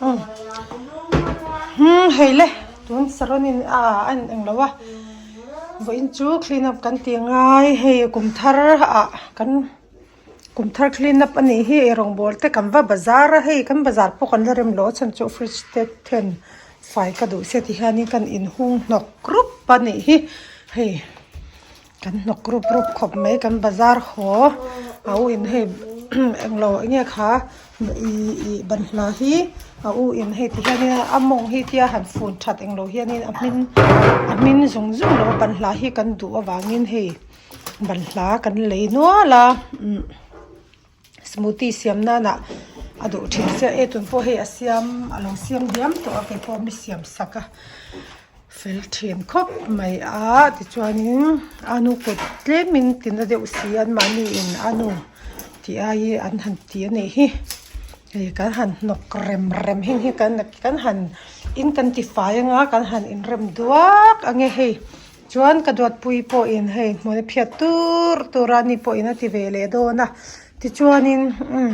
Umm hei le tun saron in a a en englo a vawiin chu clean up kan tih ngai hei kum thar ah kan kum thar clean up a nih hi eirawng bawl te kan va bazar a hei kan bazar pawh kan la rem lo a chhan chu fridge te then fai ka duh sia ti hianin kan inhung hnawk rup a nih hi hei. Kan hnawk rup rup khawp mai kan bazar haw a u in hei englo enge kha ih ih banhla hi a u in hei ti hianin a mawng hi tia han fun that englo hianin a hmin a hmin zung zung lo a banhla hi kan duh avangin hei banhla kan lei nual a umm smoothie siam nana a duh thin sia e tun pawh hei a siam a lo siam diam tawh a keipawh mi siam sak a fel thin khawp mai a tichuanin a nu kut tlemin tina deuh si an mahni in a nu tih ai an han ti a nih hi hei kan han hnawk rem rem heng hi kan kan han in kan ti fai anga kan han inrem duak ang e hei. Chuan ka duatpui pawhin hei hmun a phiat tur tur a ni pawhin a ti ve leh dawn a tichuanin umm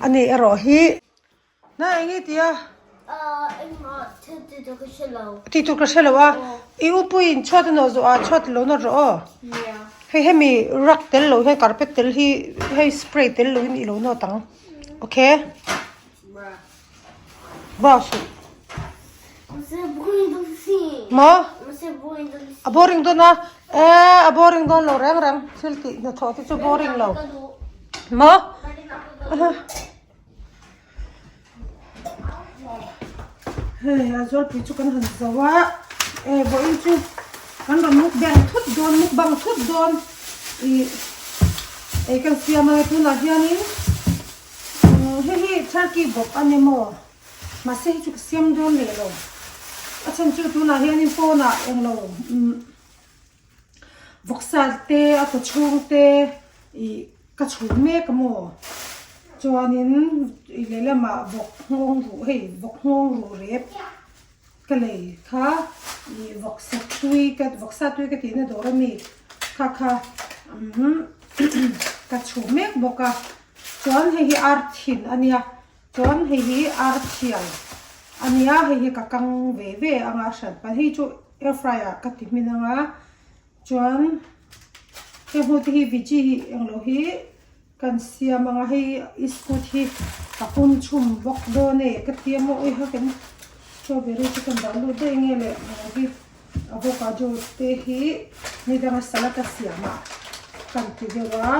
a ni erawh hi na eng nge tia tih tur ka hre lo a i upuiin chhuat a nawh zawh ah chhuat lo nawt rawh aw hei hemi rug tel lo hian carpet tel hi hei spray tel loin i lo nawt ang okay. Maw? A boring dawn a, eh a boring dawn lo reng reng thil tih hnathawh te chu boring lo. Maw? Hei a zawlpui chu kan han zo a, eh vawiin chu kan rawn mukbang thut dawn mukbang thut dawn ih ei kan siam a tunah hianin. Hei hi turkey bawk a ni maw? Mahse hei chu ka siam dawn leh lo. A chhan chu tunah hianin pawnah englo umm vawksa te a kaw chhung te ih ka chhum mek a maw? Chuanin ih lehlamah vawk nghawng ruh hei vawk nghawng ruh rep ka lei kha ih vawksa tui ka vawksa tui ka tihna dawr a mi kha kha umm ka chhum mek bawk a. Chuan hei hi ar thin a nia, chuan hei hi ar thial a nia, hei hi ka kang ve ve ang a hran pan hei chu air fry ah ka ti hmin ang a, chuan hei hmu te hi veggie hi englo hi kan siam ang a, hei iskut hi ka pum chhum bawk dawn e ka ti a maw ui ha kan strawberry chu kan dah lut daih nge le englo hi avocado te hi nidanga salad a siam ah kan ti deuh a.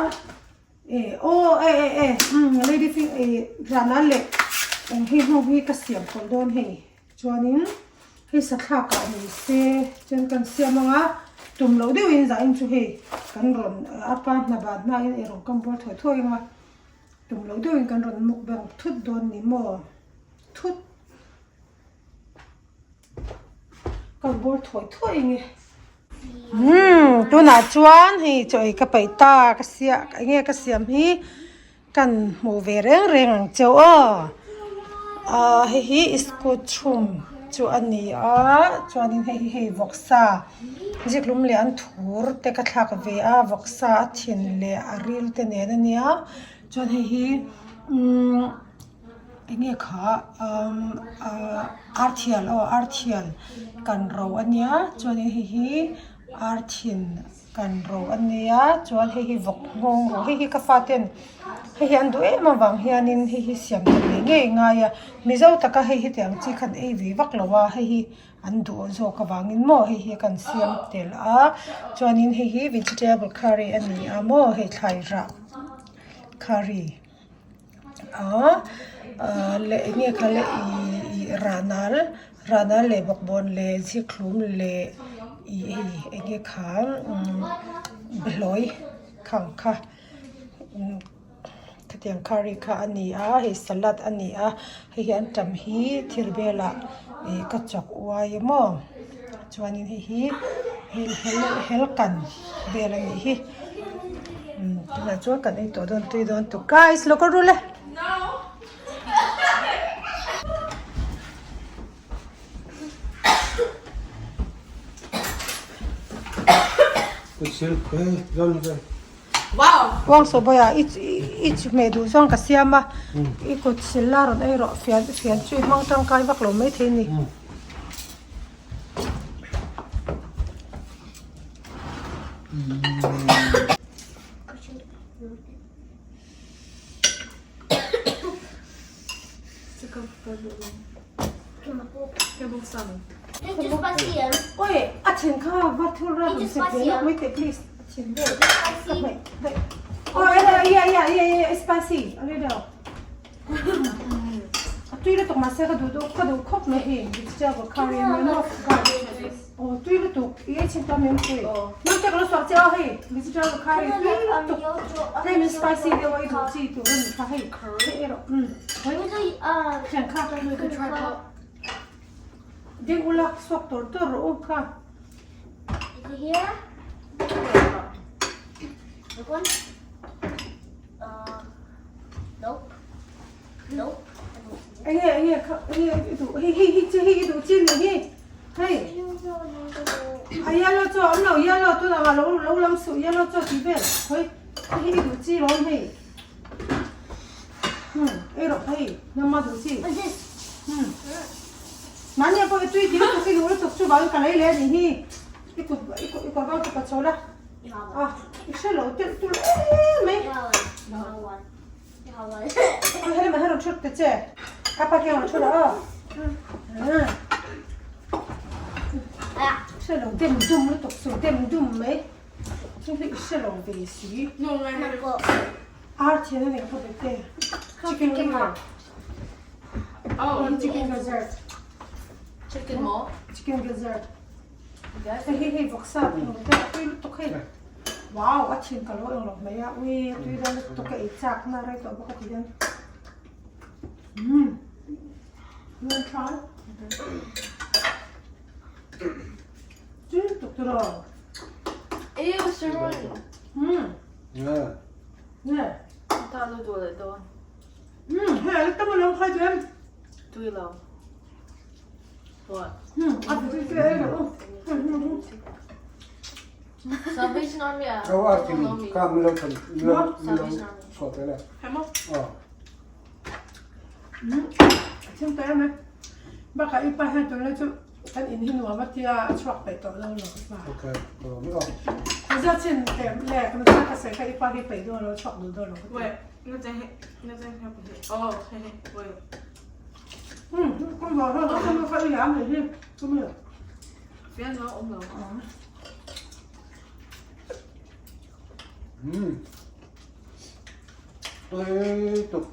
E aw e e e umm lady fing e rana leh eng hei ho hi ka siam pawlh dawn hei chuanin hei sathlak ah ni se chuan kan siam ang a tum loh deuhin zahin chu hei kan rawn a pa hna ban hmain eirawng kam bual thuai thuai ang a tum loh deuhin kan rawn mukbang thut dawn ni maw thut. Ka bur thuai thuai nge. Umm tunah chuan hei chaw ei ka peih ta ka siah eng nge ka siam hi kan hmuh ve reng reng ang cheu aw ah hei hi iskut chhum chu a ni a chuanin hei hi hei vawksa ziklum leh an thur te ka thlak ve a vawksa a thin leh a ril te nen a nia chuan hei hi umm. Enge kha umm ahh arthial aw arthial kan ro a nia chuanin hei hi arthin kan ro a nia chuan hei hi vawk nghawng ro hei hi ka faten hei hi an duh em avang hianin hei hi siam ta ngei ngei a ngai a mizo taka hei hi tiang chi khan ei ve vak lo a hei hi an duh zawk avangin maw hei hi kan siam tel a chuanin hei hi vegetable curry a ni a maw hei thlai rah curry. a ah leh eng nge kha le ih ih rahnal rahnal leh bawkbawn leh zikhlum leh ih hei eng nge kha umm behlawi khang kha umm khatiang curry kha a ni a hei salad a ni a hei hi antam hi thil velah ih ka chawk uai a maw chuanin hei hi hel hel helkan vel a nih hi. Umm tunah chuan kan ei tawh dawn tui dawn tuk guys lo kal rul e. Uang saw bawih ah i i chhmeh duh zawng ka siam a. I kut sil la rawn ei rawh fian fian chu i hmang tangkai vak lo maithei a ni. Oi a thin kha va thur ra rawn sep ve lawk mai teh please a thin vel ka hnaih daih oh yeah yeah yeah yeah spicy a little a tui lutuk mahse ka duh duh ka duh khawp mai hei vegetable curry emaw garlic aw tui lutuk i ei chhin tawh mai pui naute ka lo suak che aw hei vegetable curry tui lutuk tlem in spicy deuh a i duh chi tur a ni kha hei hei erawh umm thian kha ding ula suak tur tur rawh u kha. Enge enge kha enge i duh hei hei hei chi hei i duh chi ni hi hei a yellow chu a awm lo yellow tunah nga lo lo lam suh yellow chu a ti vel hawi hei hi i duh chi lawm hei hmm ei rawh hei nangma duh chi hmm mahni pawh i tui ti lutuk i duh lutuk chuvangin ka lei leh a nih hi i kut i kut i kawr bang chu ka chawl a. A i hre lo telh tulh em mai. Oi helem ah hian rawn thut ta che. Ka pa khian rawn thu rawh aw. Hre lo dem dum lutuk chu dem dum mai. Chu hi i hre lo ve si. Ar thian a nih kha bete. Chicken liver. Chicken gizzard. Chicken maw? Chicken gizzard. Hei hei hei vawksa hmu te a tui lutuk hei wow a thin ka lo eng lo mai a ui a tui dawn lutuk ka ei chak na rei tawh bawk a ti hian umm you want try tui lutuk tiraw Ew Sharon umm Yeah. Yeah. Ta lu duh leh dawn. Umm hei a la tam alawm khai chu em. Tui lo. Salvation Army ah. Aw a tin ka mi lo than mi lo mi lo chuah te le. Aw. Thim ta em baka i pa hian tun lai chu kan in hi nuam a tia a chhuak peih tawh lo lo pa. Okay. Aw. Za chin te le kan sa ka sai ka i pa hi peih dawn lo chhuak duh dawn lo. Wait, na chang he na chang he oh he he wait. Tui tuk.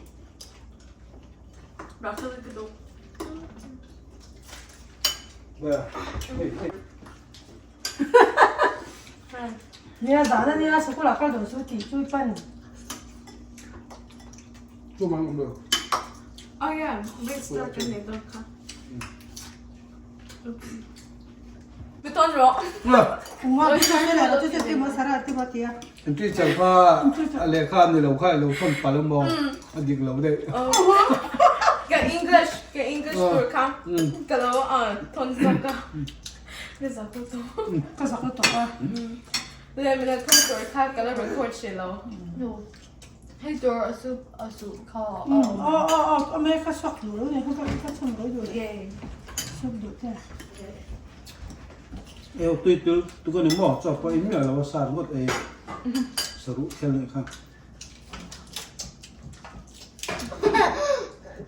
Nia zan a nia sikul ah kal dawn chu tih chu i pan. Chu mang awm lo. Oh yeah, wait start kan nei dawn kha. Oops. Mi tawn rawh. Ungwa bi sa le la chu chu ti mo sara ti mo tia. Ti chang kha a lehkha ni lo kha i lo thawn palh a maw a dik lo daih. Ka English ka English tur kha ka lo thawn zawk a. Ka zak lutuk. Ka zak lutuk a. Le mi la thawn tur kha ka la record hrih lo. Hei tur a su a su kha. Aw aw aw a me ka suak duh lo ni ka ka chhun lo duh. Suak duh te. Eo tui tul tu ka ni maw chaw pawh in miah lo a sa ringawt ei saruh khel nih kha.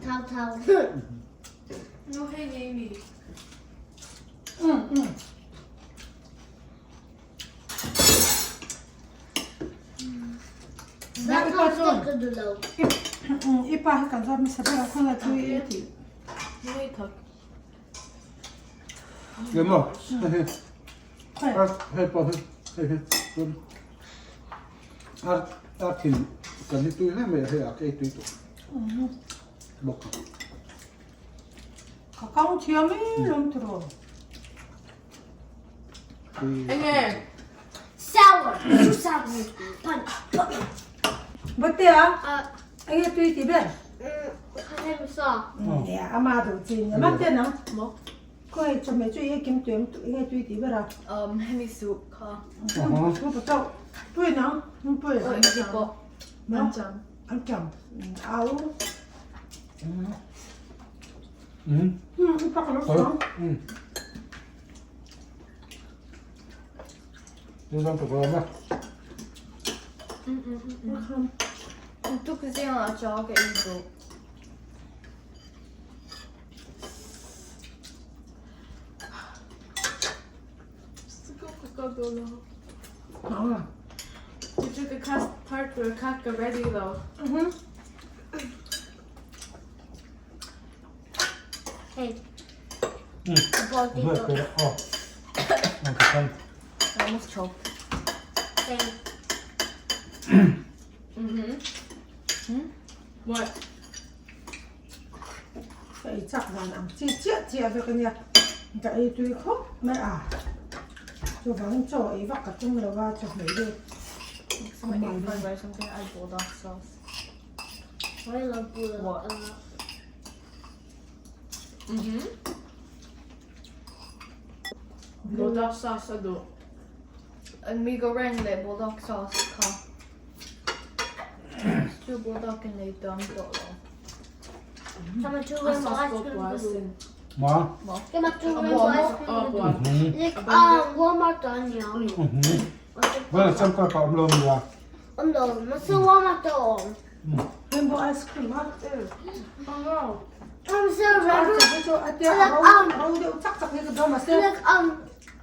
Thau thau. No hei nei mi. I pa hi kan zawt hmasa ber a khawngaih chu i tih. Em aw hei hi hei pawh hi hei hi chuan ar ar thin kan hi tui hle mai a hei ah ka ei tui tawh bawk a. Ka kang thiam em em tiraw. Enge? Sour. Sour. Punch. Batea, enge tui ti ber? Nia, ama duh chi nia. Mate nang? Mo. Khawi chawhmeh chu i kim tuem enge tui ti ber a? Hemi soup kha. Chu chauh. Tui nang? Tui. Enge pawh. Ancham. Ancham. Au. Mm. Mm, Mm. Tuk zingah chaw ka ei duh. Cucu ka class thar tur kha ka ready lo. Hey. I almost choked. Hey. What? Ka ei chak dan ang chi chiah chiah vek ania ka ei tui khawp mai a chuvangin chaw ei vak ka tum lo a chawhmeh deuh I'm gonna eat fried rice. I'm gonna add bulldog sauce. I love bulldog. What? Bulldog sauce a duh. An mi goreng leh bulldog sauce kha chu bulldog in ei tam tawh lo. Sama two rainbow ice cream. Ma. Sama two rainbow ice cream. Like Walmart on you. Well, some kind of lom ya. Um no, mas Walmart on. Rainbow ice cream a. Um so rainbow Chu chu a tia a ro deuh chak chak hi ka dawn mahse like i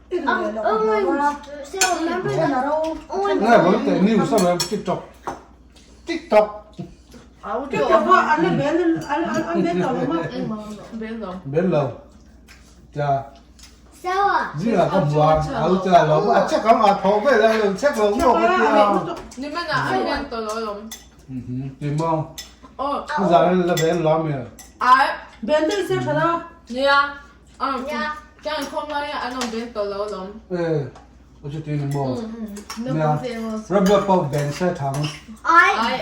ri leh loh ka hlau a. orange. So remember Then the a ro. orange. Nè, vẫn tệ news sao mà TikTok. TikTok. TikTok pawh an la ben an an ben tawh lo maw? Bên lầu. Chà. Sour. Dĩ là con buồn, áo chà lẩu, à chắc không à thổ về là lần chắc lẩu ngô cái kia. Ni mana an ben tawh lo lawm. Tìm không? Aw. Bây giờ là bên lắm rồi. Ai. Ben deuh se tha la. Nia. Um. Yeah. Chuan khawm laia an awm ben tawh lo lawm. Ê, tôi chỉ tìm một. Nè, rubber ball bên xe thắng. I Ai.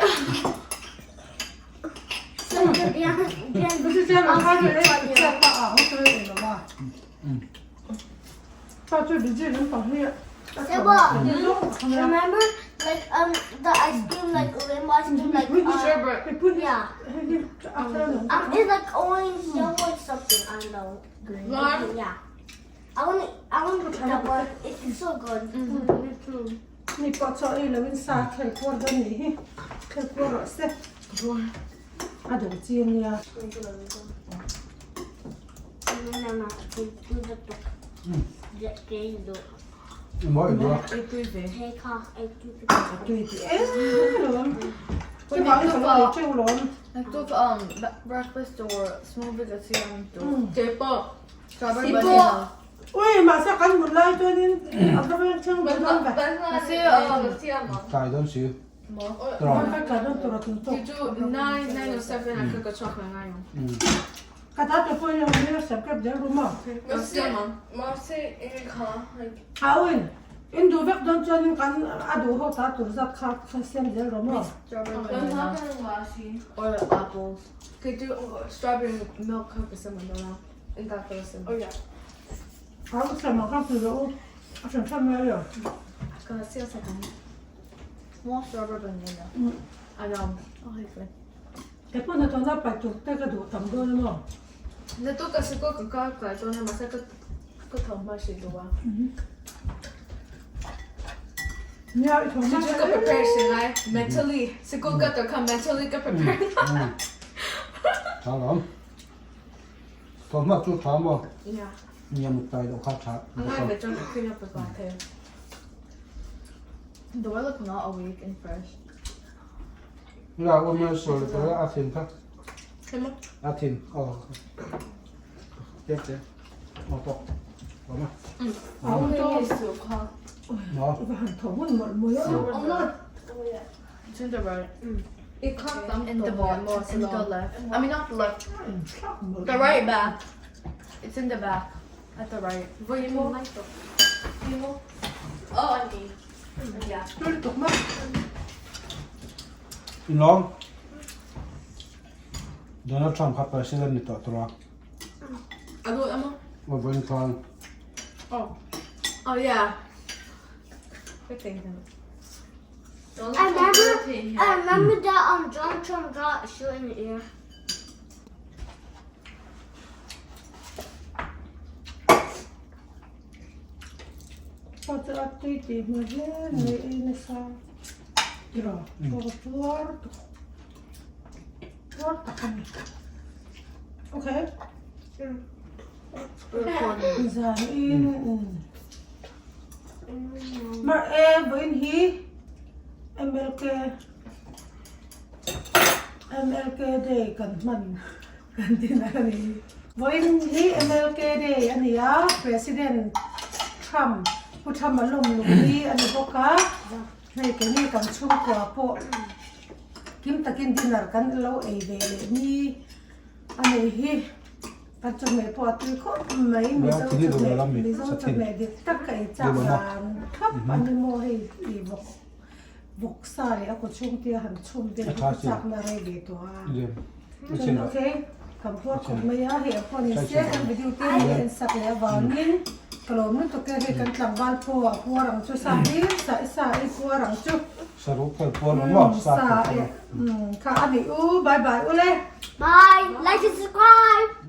so yeah yeah. 不是这样的，他是这样啊，我这里了吧？到这笔记本保密。 Remember like the ice cream like rainbow ice cream like Sherbet. yeah it's like orange yellow something I don't know. Lime. Yeah. I want to eat that one. It's so good. Me too. Ni pawh chaw ei loin sa khel kuar dawn nih hi, khel kuar rawh se. A duh chi ania. Tui tih em lawm. Chuvang ka lo ei teuh lawm. Breakfast or smoothie ka siam tur. Keipawh. Strawberry banana. Ui mahse kan mut lai chuanin a va veng chhung ve dawn ve. Mahse Kai dawn si. Ka kai dawn tur a tun tawk. Chu chu 9 9 07 ah kha ka chhuak la ngai ang. Ka ta te pawhin a hmel a subscribe zel rum a. Mahse mahse eng kha like. Auin in duh vek dawn chuanin kan a duh ho ta tur zat kha siam zel rum a. Strawberry banana or apples. Kei chu strawberry milk kha ka siam ang dawn a. In ta ka la siam. Oh yeah. Au siam ang kha ti rawh u a hran hran mai a. Ka la siam sak ang. More strawberry banana. I know. Okay fine. Kei pawh hnathawhna pai tur te ka duh tam dawn emaw? Na tu ka sikul ka kal kai dawn a mahse ka ka tho hma hrih duh a. Nia i tho hma Chu chu ka prepare hrih ngai mentally sikul ka tur kha mentally ka prepare ngai. Tha lawm. Tho hma chu tha maw? Yeah. Nia mut tai deuh kha tha. A ngai ve chuan ka clean up ka thei. Do I look not awake and fresh? La awm a sawi tawh a thin kha. A thin aw te te aw pawh awm a. Awm tawh. Maw. Va han tho hun mawlh mawlh a. It's in the right. In the bottom, in the left. I mean not the left. The right back. It's in the back. At the right. Oh, I mean. Yeah. Tui tuk mak. In lawm. Donald Trump kha president ni tawh tur a. A lut emaw? Aw vawiin khan. Oh. Oh yeah. Ka teng hmel. I remember that Donald Trump got shot in the ear. Sa chu a tui tih hmel hle mai ei nasa tiraw chaw ka puar tuk puar tak a ni okay zan in mar e vawiin hi M_L_K M_L_K day kan hman kan din a ni. Vawiin hi MLK Day a ni a, President Trump Pu Trump a lawm lung hi a ni bawk a, hei keini kan chhungkua pawh kim takin dinner kan lo ei ve leh ni a nei hi kan chawhmeh pawh a tui khawp mai Mizo chawhmeh Mizo chawhmeh dik tak ka ei chak dan thlap a ni maw hei i vawk vawk sa leh a kaw chhung te a han chhum vel hi ka chakna rei ve tawh a chuan ok kan puar khawp mai a hei ang pawh ni se kan video te hi en sak leh avangin ka lawm lutuk e hei kan tlangval pawh a puar ang chu sa hi sa sa ei puar ang chu sa kha a ni u bye bye u le Bye like and subscribe.